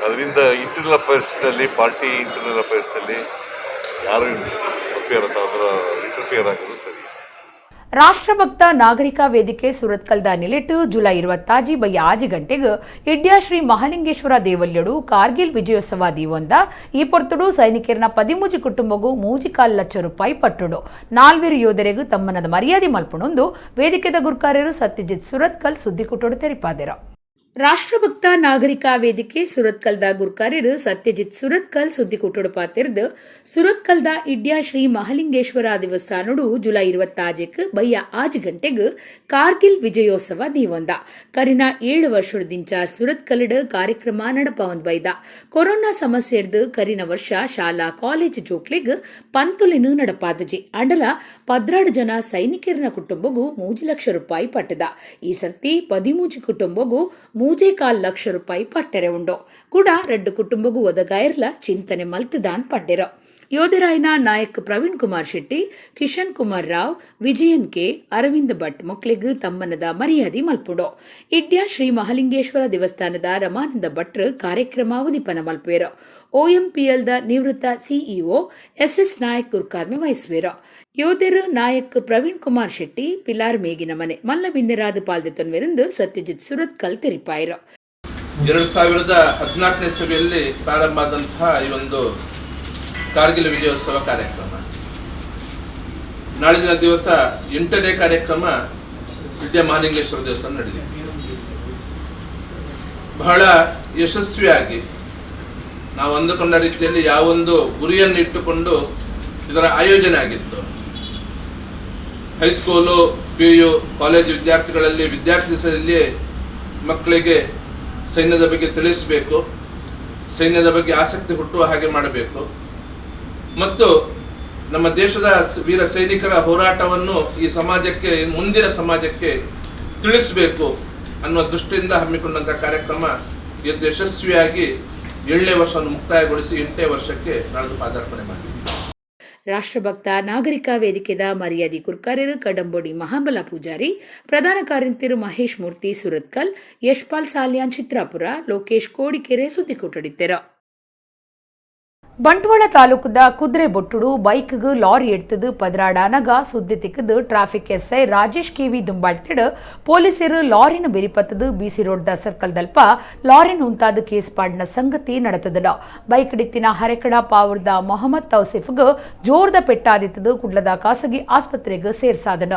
ಅದರಿಂದ ಇಂಟರ್ನಲ್ ಅಫೇರ್ಸ್ನಲ್ಲಿ, ಪಾರ್ಟಿ ಇಂಟರ್ನಲ್ ಅಫೇರ್ಸ್ನಲ್ಲಿ ಯಾರು ಅಫೇರ್ ಅದರ ಇಂಟರ್ಫಿಯರ್ ಆಗೋದು ಸರಿ. ರಾಷ್ಟ್ರಭಕ್ತ ನಾಗರಿಕ ವೇದಿಕೆ ಸುರತ್ಕಲ್ದ ನಿಲೆಟ್ಟು ಜುಲೈ 26 ಬಯ್ಯ 6 ಗಂಟೆಗೆ ಇಡ್ಯಾ ಶ್ರೀ ಮಹಾಲಿಂಗೇಶ್ವರ ದೇವಲ್ಯಡು ಕಾರ್ಗಿಲ್ ವಿಜಯೋತ್ಸವ ದೀವೊಂದ. ಈ ಪೊರ್ತುಡು ಸೈನಿಕರನ 13 ಕುಟುಂಬಗೂ 3.25 ಲಕ್ಷ ರೂಪಾಯಿ ಪಟ್ಟುಂಡು. ನಾಲ್ವರು ಯೋಧರಿಗೂ ತಮ್ಮನದ ಮರ್ಯಾದೆ ಮಲ್ಪುಣೊಂದು ವೇದಿಕೆದ ಗುರ್ಕಾರ್ಯರು ಸತ್ಯಜಿತ್ ಸುರತ್ಕಲ್ ಸುದ್ದಿಕುಟೋಡು ತೆರಿಪಾದೆರ. ರಾಷ್ಟ್ರಭಕ್ತ ನಾಗರಿಕ ವೇದಿಕೆ ಸುರತ್ಕಲ್ದ ಗುರ್ಕಾರ್ಯರು ಸತ್ಯಜಿತ್ ಸುರತ್ಕಲ್ ಸುದ್ದಿಕೂಟೋಡು ಪಾತಿರ್ದು ಸುರತ್ಕಲ್ದ ಇಡ್ಯಾ ಶ್ರೀ ಮಹಾಲಿಂಗೇಶ್ವರ ದೇವಸ್ಥಾನಡು ಜುಲೈ 26 ಬಯ್ಯ 6 ಗಂಟೆಗೆ ಕಾರ್ಗಿಲ್ ವಿಜಯೋತ್ಸವ ದೀವೊಂದ. ಕರಿನ 7 ವರ್ಷದಿಂಚ ಸುರತ್ಕಲ್ಡ್ ಕಾರ್ಯಕ್ರಮ ನಡಪವಂದ್ ಬೈದ. ಕೊರೋನಾ ಸಮಸ್ಯೆರ್ದು ಕರಿನ ವರ್ಷ ಶಾಲಾ ಕಾಲೇಜ್ ಜೋಕ್ಲಿಗ್ ಪಂತುಲಿನು ನಡಪಾದಜಿ. ಅಂಡಲ 12 ಜನ ಸೈನಿಕರನ ಕುಟುಂಬಗೂ 3 ಲಕ್ಷ ರೂಪಾಯಿ ಪಟ್ಟದ. ಈ ಸರ್ತಿ 13 ಕುಟುಂಬಗೂ 3.25 ಲಕ್ಷ ರೂಪಾಯಿ ಪಟ್ಟೆರೆ ಉಂಡು. ಕೂಡ 2 ಕುಟುಂಬಗೂ ಒದಗಾಯಿರ್ಲ ಚಿಂತನೆ ಮಲ್ತದಾನ್ ಪಡ್ಡೆರು. ಯೋಧರಾಯನ ನಾಯಕ್ ಪ್ರವೀಣ್ ಕುಮಾರ್ ಶೆಟ್ಟಿ, ಕಿಶನ್ ಕುಮಾರ್ ರಾವ್, ವಿಜಯನ್ ಕೆ, ಅರವಿಂದ್ ಭಟ್ ಮೊಕ್ಲೆಗ್ ತಮ್ಮನದ ಮರ್ಯಾದೆ ಮಲ್ಪುಂಡು. ಇಡ್ಯಾ ಶ್ರೀ ಮಹಾಲಿಂಗೇಶ್ವರ ದೇವಸ್ಥಾನದ ರಮಾನಂದ ಭಟ್ರು ಕಾರ್ಯಕ್ರಮ ಉದಿಪನ ಮಲ್ಪುವೆರು. ಓಎಂಪಿಎಲ್ದ ನಿವೃತ್ತ ಸಿಇಒ ಎಸ್ಎಸ್ ನಾಯಕ್ ಗುರ್ಕಾರ್ಮೆ ವಹಿಸುವೆರು. ಯೋಧರು ನಾಯಕ್ ಪ್ರವೀಣ್ ಕುಮಾರ್ ಶೆಟ್ಟಿ, ಪಿಲಾರ್ ಮೇಗಿನ ಮನೆ ಮಲ್ಲ ಬಿನ್ನೆರಾದ ಪಾಲ್ದೆತ್ತೊನ್ವೆರೆಂದು ಸತ್ಯಜಿತ್ ಸುರತ್ಕಲ್ ತೆರಿಪಾಯರು. 2014ನೇ ಇಸವಿಯಲ್ಲಿ ಪ್ರಾರಂಭ ಆದಂತಹ ಈ ಒಂದು ಕಾರ್ಗಿಲ್ ವಿಜಯೋತ್ಸವ ಕಾರ್ಯಕ್ರಮ ನಾಳಿನ ದಿವಸ 8ನೇ ಕಾರ್ಯಕ್ರಮ ವಿದ್ಯಾ ಮಹಾಲಿಂಗೇಶ್ವರ ದೇವಸ್ಥಾನ ನಡೆಯಲಿದೆ. ಬಹಳ ಯಶಸ್ವಿಯಾಗಿ ನಾವು ಅಂದುಕೊಂಡ ರೀತಿಯಲ್ಲಿ ಯಾವೊಂದು ಗುರಿಯನ್ನು ಇಟ್ಟುಕೊಂಡು ಇದರ ಆಯೋಜನೆ ಆಗಿತ್ತು. ಹೈಸ್ಕೂಲು, PU, college ವಿದ್ಯಾರ್ಥಿಗಳಲ್ಲಿ ವಿದ್ಯಾರ್ಥಿ ದಶೆಯಲ್ಲಿ ಮಕ್ಕಳಿಗೆ ಸೈನ್ಯದ ಬಗ್ಗೆ ತಿಳಿಸಬೇಕು, ಸೈನ್ಯದ ಬಗ್ಗೆ ಆಸಕ್ತಿ ಹುಟ್ಟುವ ಹಾಗೆ ಮಾಡಬೇಕು ಮತ್ತು ನಮ್ಮ ದೇಶದ ವೀರ ಸೈನಿಕರ ಹೋರಾಟವನ್ನು ಈ ಸಮಾಜಕ್ಕೆ, ಮುಂದಿನ ಸಮಾಜಕ್ಕೆ ತಿಳಿಸಬೇಕು ಅನ್ನೋ ದೃಷ್ಟಿಯಿಂದ ಹಮ್ಮಿಕೊಂಡಂಥ ಕಾರ್ಯಕ್ರಮ ಇವತ್ತು ಯಶಸ್ವಿಯಾಗಿ 7ನೇ ವರ್ಷವನ್ನು ಮುಕ್ತಾಯಗೊಳಿಸಿ 8ನೇ ವರ್ಷಕ್ಕೆ ನಾಳೆ ಪಾದಾರ್ಪಣೆ ಮಾಡಿದೆ. ರಾಷ್ಟ್ರಭಕ್ತ ನಾಗರಿಕ ವೇದಿಕೆದ ಮರ್ಯಾದಿ ಕುರ್ಕಾರ್ಯರು ಕಡಂಬೋಡಿ ಮಹಾಬಲ ಪೂಜಾರಿ, ಪ್ರಧಾನ ಕಾರ್ಯಂತಿರು ಮಹೇಶ್ ಮೂರ್ತಿ ಸುರತ್ಕಲ್, ಯಶ್ಪಾಲ್ ಸಾಲಿಯಾನ್ ಚಿತ್ರಾಪುರ, ಲೋಕೇಶ್ ಕೋಡಿಕೆರೆ ಸುದ್ದಿಕೂಟಡಿತ್ತೆರು. ಬಂಟ್ವಾಳ ತಾಲೂಕದ ಕುದುರೆ ಬೊಟ್ಟುಡು ಬೈಕ್ಗ್ ಲಾರಿ ಎಡ್ತದು ಪದರಾಡಾನಗ ಸುದ್ದಿ ತಿಕ್ಕದು ಟ್ರಾಫಿಕ್ ಎಸ್ಐ ರಾಜೇಶ್ ಕೆವಿ ದುಂಬಾಳ್ತಿಡು ಪೊಲೀಸರು ಲಾರಿನ ಬೆರಿಪತ್ತದು ಬಿಸಿ ರೋಡ್ದ ಸರ್ಕಲ್ ದಲ್ಪ ಲಾರಿನ ಉಂತಾದ ಕೇಸ್ ಪಾಡಿನ ಸಂಗತಿ ನಡೆತದಡ. ಬೈಕ್ ಡಿತ್ತಿನ ಹರೆಕಡ ಪಾವರ್ದ ಮೊಹಮ್ಮದ್ ತೌಸಿಫ್ಗ್ ಜೋರ್ದ ಪೆಟ್ಟಾದಿತ್ತದು ಕುಡ್ಲದ ಖಾಸಗಿ ಆಸ್ಪತ್ರೆಗೆ ಸೇರ್ಸಾದನ.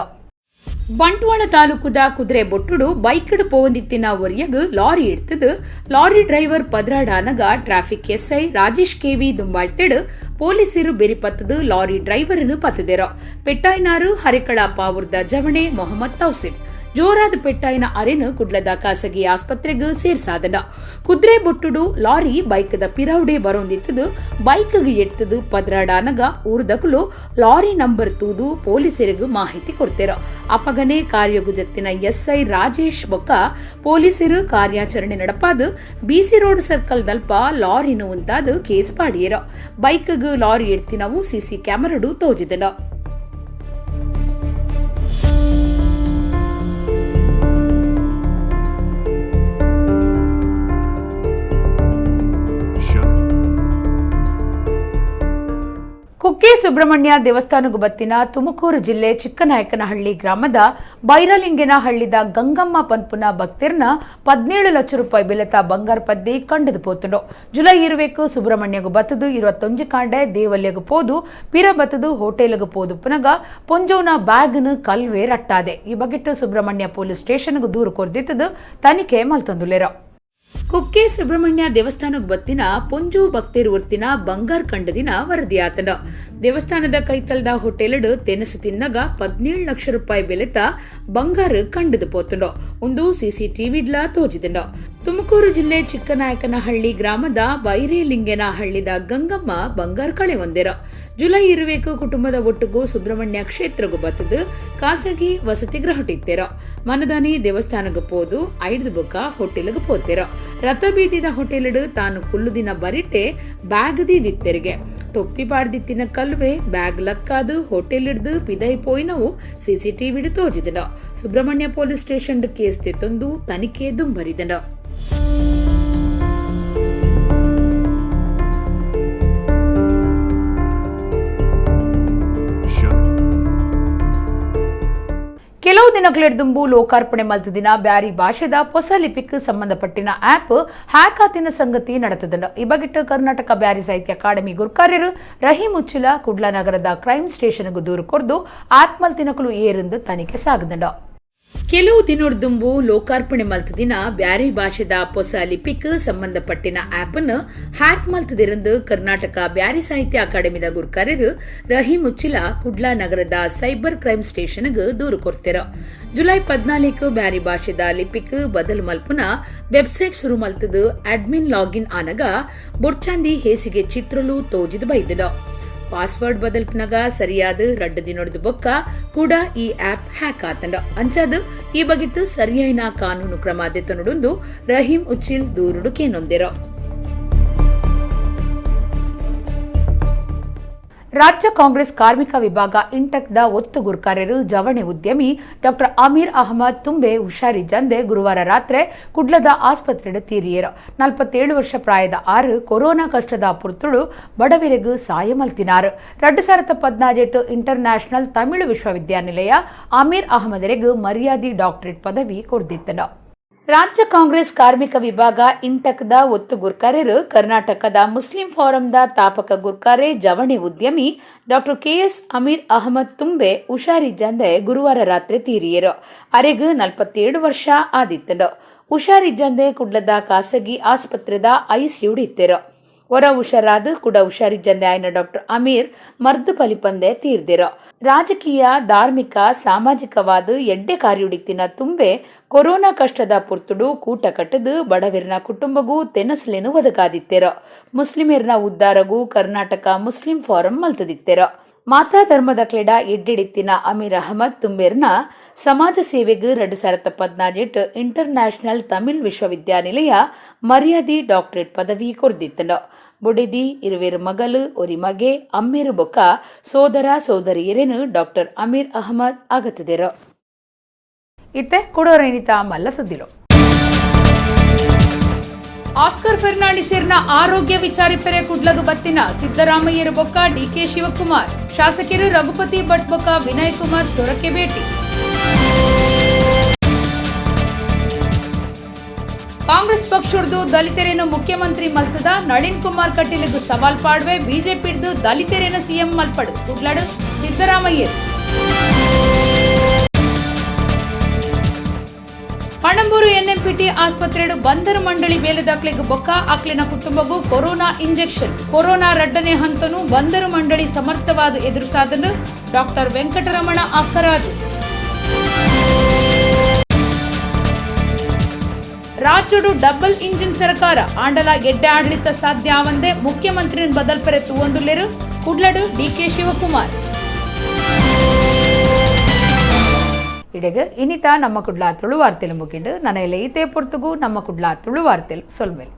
ಬಂಟ್ವಾಳ ತಾಲೂಕುದ ಕುದುರೆ ಬೊಟ್ಟುಡು ಬೈಕ್ಡ್ ಪೋವಂದಿತ್ತಿನ ಒರಿಯಗ್ ಲಾರಿ ಎಡ್ತದು ಲಾರಿ ಡ್ರೈವರ್ ಪದ್ರಾಡಾನಗ ಟ್ರಾಫಿಕ್ ಎಸ್ಐ ರಾಜೇಶ್ ಕೆವಿ ದುಂಬಾಳ್ತಿಡು ಪೊಲೀಸರು ಬೆರಿಪತ್ತದು ಲಾರಿ ಡ್ರೈವರ್ನು ಪತ್ತದೆರು. ಪೆಟ್ಟಾಯ್ನಾರು ಹರಿಕಳ ಪಾವೂರ್ದ ಜವಣೆ ಮೊಹಮ್ಮದ್ ತೌಸಿಫ್. ಜೋರಾದ ಪೆಟ್ಟಾಯಿನ ಅರೆನು ಕುಡ್ಲದ ಖಾಸಗಿ ಆಸ್ಪತ್ರೆಗೆ ಸೇರ್ಸಾದನ. ಕುದುರೆ ಬೊಟ್ಟುಡು ಲಾರಿ ಬೈಕ್ದ ಪಿರೌಡೆ ಬರೋಂದಿತ್ತದು ಬೈಕ್ಗೆ ಎಡ್ತದು ಪದ್ರಾಡಾನಗ ಊರ್ದಕುಲು ಲಾರಿ ನಂಬರ್ ತೂದು ಪೊಲೀಸರಿಗೂ ಮಾಹಿತಿ ಕೊಡ್ತೇರ. ಅಪಗನೆ ಕಾರ್ಯಗುಜತ್ತಿನ ಎಸ್ಐ ರಾಜೇಶ್ ಬೊಕ್ಕ ಪೊಲೀಸರು ಕಾರ್ಯಾಚರಣೆ ನಡಪಾದು ಬಿಸಿ ರೋಡ್ ಸರ್ಕಲ್ ದಲ್ಪ ಲಾರಿನು ಉಂತಾದು ಕೇಸ್ ಪಾಡಿಯರ. ಬೈಕ್ಗ್ ಲಾರಿ ಎಡ್ತಿನವು ಸಿಸಿ ಕ್ಯಾಮರಡು ತೋಜಿದನ. Kukke Subrahmanya ದೇವಸ್ಥಾನಗು ಬತ್ತಿನ ತುಮಕೂರು ಜಿಲ್ಲೆ ಚಿಕ್ಕನಾಯಕನಹಳ್ಳಿ ಗ್ರಾಮದ ಬೈರಲಿಂಗನಹಳ್ಳಿದ ಗಂಗಮ್ಮ ಪನ್ಪುನ ಭಕ್ತಿರ್ನ 17 ಲಕ್ಷ ರೂಪಾಯಿ ಬೆಲೆತ ಬಂಗಾರ ಪದ್ದಿ ಕಂಡದು ಪೋತುಂಡು. ಜುಲೈ 20 ಸುಬ್ರಹ್ಮಣ್ಯಗು ಬತ್ತದು 21 ಕಾಂಡೆ ದೇವಲ್ಯಗು ಪೋದು ಪಿರ ಬತ್ತದು ಹೋಟೆಲ್ಗು ಪೋದು ಪುನಗ ಪೊಂಜೋನ ಬ್ಯಾಗ್ನು ಕಲ್ವೆ ರಟ್ಟಾದೆ. ಈ ಬಗೆಟ್ಟು ಸುಬ್ರಹ್ಮಣ್ಯ ಪೊಲೀಸ್ ಸ್ಟೇಷನ್ಗೂ ದೂರು ಕೊರ್ದಿತ್ತದು ತನಿಖೆ ಮಲ್ತೊಂದುಲ್ಲೆರು. ಕುಕ್ಕೆ ಸುಬ್ರಹ್ಮಣ್ಯ ದೇವಸ್ಥಾನಕ್ಕೆ ಬತ್ತಿನ ಪೊಂಜು ಭಕ್ತರು ಒರ್ತಿನ ಬಂಗಾರ್ ಕಂಡದಿನ ವರದಿಯಾತನ. ದೇವಸ್ಥಾನದ ಕೈತಲ್ದ ಹೋಟೆಲ್ಡ್ ತೆನಸು ತಿನ್ನಗ 17 ಲಕ್ಷ ರೂಪಾಯಿ ಬೆಲೆತ ಬಂಗಾರ ಕಂಡದು ಪೋತುಂಡು. ಒಂದು ಸಿಸಿಟಿವಿಡ್ಲಾ ತೋಜಿದಂಡು. ತುಮಕೂರು ಜಿಲ್ಲೆ ಚಿಕ್ಕನಾಯಕನಹಳ್ಳಿ ಗ್ರಾಮದ ಬೈರೇಲಿಂಗನಹಳ್ಳಿದ ಗಂಗಮ್ಮ ಬಂಗಾರ ಕಳೆ ಹೊಂದಿರ. ಜುಲೈ 20 ಕುಟುಂಬದ ಒಟ್ಟುಗೂ ಸುಬ್ರಹ್ಮಣ್ಯ ಕ್ಷೇತ್ರಗೂ ಬತ್ತದು ಖಾಸಗಿ ವಸತಿ ಗೃಹಟಿತ್ತೆರ. ಮನದಾನಿ ದೇವಸ್ಥಾನಕ್ಕೆ ಪೋದು 5 ಬೊಕ್ಕ ಹೋಟೆಲ್ಗೆ ಪೋತೆರ. ರಥ ಬೀದಿದ ಹೋಟೆಲ್ಡ್ ತಾನು ಕುಲ್ಲುದಿನ ಬರಿಟೆ ಬ್ಯಾಗ್ ದೀದಿತ್ತೆರಿಗೆ. ಟೊಪ್ಪಿ ಪಾಡ್ದಿತ್ತಿನ ಕಲ್ವೆ ಬ್ಯಾಗ್ ಲಕ್ಕಾದು ಹೋಟೆಲ್ ಹಿಡ್ದು ಪಿದೈ ಪೋಯಿನವು ಸಿಸಿಟಿವಿಡು ತೋಜಿದನು. ಸುಬ್ರಹ್ಮಣ್ಯ police station case ತೆತ್ತೊಂದು ತನಿಖೆ ದುಂಬರಿದನು. ಕೆಲವು ದಿನಗಳೆಡ್ದುಂಬು ಲೋಕಾರ್ಪಣೆ ಮಲ್ತದಿನ ಬ್ಯಾರಿ ಭಾಷೆದ ಹೊಸ ಲಿಪಿಕ್ ಸಂಬಂಧಪಟ್ಟಿನ ಆಪ್ ಹ್ಯಾಕ್ ಆತಿನ ಸಂಗತಿ ನಡೆತದಂಡ. ಈ ಬಗೆಟ್ ಕರ್ನಾಟಕ ಬ್ಯಾರಿ ಸಾಹಿತ್ಯ ಅಕಾಡೆಮಿ ಗುರ್ಕಾರ್ಯರು ರಹೀಂ ಉಚ್ಚಿಲ ಕುಡ್ಲ ನಗರದ ಕ್ರೈಮ್ ಸ್ಟೇಷನ್ಗೂ ದೂರು ಕೊರ್ದು ಆಪ್ ಮಲ್ತಿನಕಲು ಏರೆಂದು ತನಿಖೆ ಸಾಗದಂಡ. ಕೆಲವು ದಿನೊಡ್ದುಂಬು ಲೋಕಾರ್ಪಣೆ ಮಲ್ತದಿನ ಬ್ಯಾರಿ ಭಾಷೆದ ಹೊಸ ಲಿಪಿಕ್ ಸಂಬಂಧಪಟ್ಟಿನ ಆಪ್ ಅನ್ನು ಹ್ಯಾಕ್ ಮಲ್ತದಿರಂದು ಕರ್ನಾಟಕ ಬ್ಯಾರಿ ಸಾಹಿತ್ಯ ಅಕಾಡೆಮಿದ ಗುರ್ಕಾರ್ಯರು ರಹೀಂ ಉಚ್ಚಿಲ ಕುಡ್ಲ ನಗರದ ಸೈಬರ್ ಕ್ರೈಮ್ ಸ್ಟೇಷನ್ಗೆ ದೂರು ಕೊಡ್ತಿರ. ಜುಲೈ 14 ಬ್ಯಾರಿ ಭಾಷೆದ ಲಿಪಿಕ್ ಬದಲು ಮಲ್ಪುನ ವೆಬ್ಸೈಟ್ ಶುರು ಮಲ್ತದು ಅಡ್ಮಿನ್ ಲಾಗಿನ್ ಆನಗ ಬೊಡ್ಚಾಂದಿ ಹೇಸಿಗೆ ಚಿತ್ರಲು ತೋಜಿದು ಬೈದನು. ಪಾಸ್ವರ್ಡ್ ಬದಲ್ಪನಗ ಸರಿಯಾದ 2 ದಿನದ ಬೊಕ್ಕ ಕೂಡ ಈ ಆಪ್ ಹ್ಯಾಕ್ ಆತಂಡ. ಅಂಚಾದ ಈ ಬಗೆಟ್ಟು ಸರಿಯಾದ ಕಾನೂನು ಕ್ರಮ ದೆತ್ತನುಡುಂದು ರಹೀಂ ಉಚ್ಚಿಲ್ ದೂರುಡು ಕೇನೊಂದಿರೋ. ರಾಜ್ಯ ಕಾಂಗ್ರೆಸ್ ಕಾರ್ಮಿಕ ವಿಭಾಗ ಇಂಟಕ್ದ ಒತ್ತು ಗುರ್ಕಾರ್ಯರು ಜವಣಿ ಉದ್ಯಮಿ ಡಾಕ್ಟರ್ ಅಮೀರ್ ಅಹಮದ್ ತುಂಬೆ ಹುಷಾರಿ ಜಂದೆ ಗುರುವಾರ ರಾತ್ರಿ ಕುಡ್ಲದ ಆಸ್ಪತ್ರೆಡು ತೀರಿಯರು. 47 ವರ್ಷ ಪ್ರಾಯದ ಆರು ಕೊರೋನಾ ಕಷ್ಟದ ಪುರ್ತುಳು ಬಡವರಿಗೂ ಸಾಯ ಮಲ್ತಿನಾರು. 2014 ಇಂಟರ್ನ್ಯಾಷನಲ್ ತಮಿಳು ವಿಶ್ವವಿದ್ಯಾನಿಲಯ ಅಮೀರ್ ಅಹಮದರಿಗೂ ಮರ್ಯಾದಿ ಡಾಕ್ಟರೇಟ್ ಪದವಿ ಕೊಡ್ದಿತ್ತನು. ರಾಜ್ಯ ಕಾಂಗ್ರೆಸ್ ಕಾರ್ಮಿಕ ವಿಭಾಗ ಇಂಟಕ್ದ ಒತ್ತು ಗುರ್ಕಾರ್ಯರು ಕರ್ನಾಟಕದ ಮುಸ್ಲಿಂ ಫೋರಂದ ತಾಪಕ ಗುರ್ಕಾರೆ ಜವಣಿ ಉದ್ಯಮಿ ಡಾಕ್ಟರ್ ಕೆಎಸ್ ಅಮೀರ್ ಅಹಮದ್ ತುಂಬೆ ಹುಷಾರಿ ಜಂದೆ ಗುರುವಾರ ರಾತ್ರಿ ತೀರಿಯರು. ಅರೆಗು 47 ವರ್ಷ ಆದಿತ್ತನು. ಹುಷಾರಿ ಜಂದೆ ಕುಡ್ಲದ ಖಾಸಗಿ ಆಸ್ಪತ್ರೆದ ಐಸಿಯು ಇತ್ತೆರು. ಹೊರ ಹುಷಾರಾದ ಕೂಡ ಹುಷಾರಿ ಜಂದೆ ಆಯ್ನ ಡಾಕ್ಟರ್ ಅಮೀರ್ ಮರ್ದು ಪಲಿಪಂದೆ ತೀರ್ದಿರೋ. ರಾಜಕೀಯ ಧಾರ್ಮಿಕ ಸಾಮಾಜಿಕವಾದ ಎಡ್ಡೆ ಕಾರ್ಯುಡಿಕ್ತಿನ ತುಂಬೆ ಕೊರೋನಾ ಕಷ್ಟದ ಪುರ್ತುಡು ಕೂಟ ಕಟ್ಟದು ಬಡವಿರ್ನ ಕುಟುಂಬಗೂ ತೆನಸಲೇನು ಒದಗಾದಿತ್ತೆರೋ. ಮುಸ್ಲಿಮರ್ನ ಉದ್ದಾರಗೂ ಕರ್ನಾಟಕ ಮುಸ್ಲಿಂ ಫಾರಂ ಮಲ್ತದಿತ್ತೆರೋ. ಮಾತಾ ಧರ್ಮದ ಕ್ಲೆಡ ಎಡ್ಡಿಡಿತ್ತಿನ ಅಮೀರ್ ಅಹಮದ್ ತುಂಬೆರ್ನ ಸಮಾಜ ಸೇವೆಗೆ 2014 ಇಂಟರ್ನ್ಯಾಷನಲ್ ತಮಿಳ್ ವಿಶ್ವವಿದ್ಯಾನಿಲಯ ಮರ್ಯಾದಿ ಡಾಕ್ಟರೇಟ್ ಪದವಿ ಕೊರ್ದಿತ್ತನು. ಬುಡಿದಿ ಇರುವೆರು ಮಗಲು ಒರಿ ಮಗೆ ಅಮ್ಮೇರು ಬೊಕ್ಕ ಸೋದರ ಸೋದರಿಯರೇನು ಡಾಕ್ಟರ್ ಅಮೀರ್ ಅಹಮದ್ ಆಗತ್ತದಿರು. ಇತ್ತೆ ಕೊಡೋರೇನಿತ ಮಲ್ಲ ಸುದ್ದಿಲು. ಆಸ್ಕರ್ ಫೆರ್ನಾಂಡಿಸೇರ್ನ ಆರೋಗ್ಯ ವಿಚಾರಿಪೆರೆ ಕುಡ್ಲಗು ಬತ್ತಿನ ಸಿದ್ದರಾಮಯ್ಯರು ಬೊಕ್ಕ ಡಿಕೆ ಶಿವಕುಮಾರ್, ಶಾಸಕರು ರಘುಪತಿ ಭಟ್ ಬೊಕ್ಕ ವಿನಯ್ ಕುಮಾರ್ ಸೊರಕೆ ಭೇಟಿ. ಕಾಂಗ್ರೆಸ್ ಪಕ್ಷದ್ದು ದಲಿತರೇನು ಮುಖ್ಯಮಂತ್ರಿ ಮಲ್ತದ ನಳಿನ್ ಕುಮಾರ್ ಕಟೀಲಿಗೂ ಸವಾಲ್ ಪಾಡುವೆ ಬಿಜೆಪಿಡ್ದು ದಲಿತರೇನು ಸಿಎಂ ಮಲ್ಪಡು ಕುಡ್ಲಾಡು ಸಿದ್ದರಾಮಯ್ಯರು. ಪಣಂಬೂರು ಎನ್ಎಂಪಿಟಿ ಆಸ್ಪತ್ರೆಡು ಬಂದರು ಮಂಡಳಿ ಬೇಲೆದಾಕ್ಲೆಗ್ ಬೊಕ್ಕ ಅಕ್ಲಿನ ಕುಟುಂಬಗೂ corona injection. Corona 2ನೇ ಹಂತನು ಬಂದರು ಮಂಡಳಿ ಸಮರ್ಥವಾದ ಎದುರುಸಾದನು ಡಾಕ್ಟರ್ ವೆಂಕಟರಮಣ ಅಕ್ಕರಾಜು. ರಾಜ್ಯಡು ಡಬಲ್ ಇಂಜಿನ್ ಸರ್ಕಾರ ಆಂಡಲ ಎಡ್ಡೆ ಆಡಳಿತ ಸಾಧ್ಯ ಆವಂದೆ ಮುಖ್ಯಮಂತ್ರಿ ಬದಲ್ಪರೆ ತೂವೊಂದುಲ್ಲೆರು ಕುಡ್ಲಡು ಡಿಕೆ ಶಿವಕುಮಾರ್. ಇಡೆಗೆ ಇನಿತ ನಮ್ಮ ಕುಡ್ಲ ತುಳು ವಾರ್ತೆಲು ಮುಗಿಂಡು ನನ್ನ ಇತೇ ಪೊರ್ತುಗು ನಮ್ಮ ಕುಡ್ಲ ತುಳು ವಾರ್ತೆಲು ಸೊಲ್ಮೇಲೆ.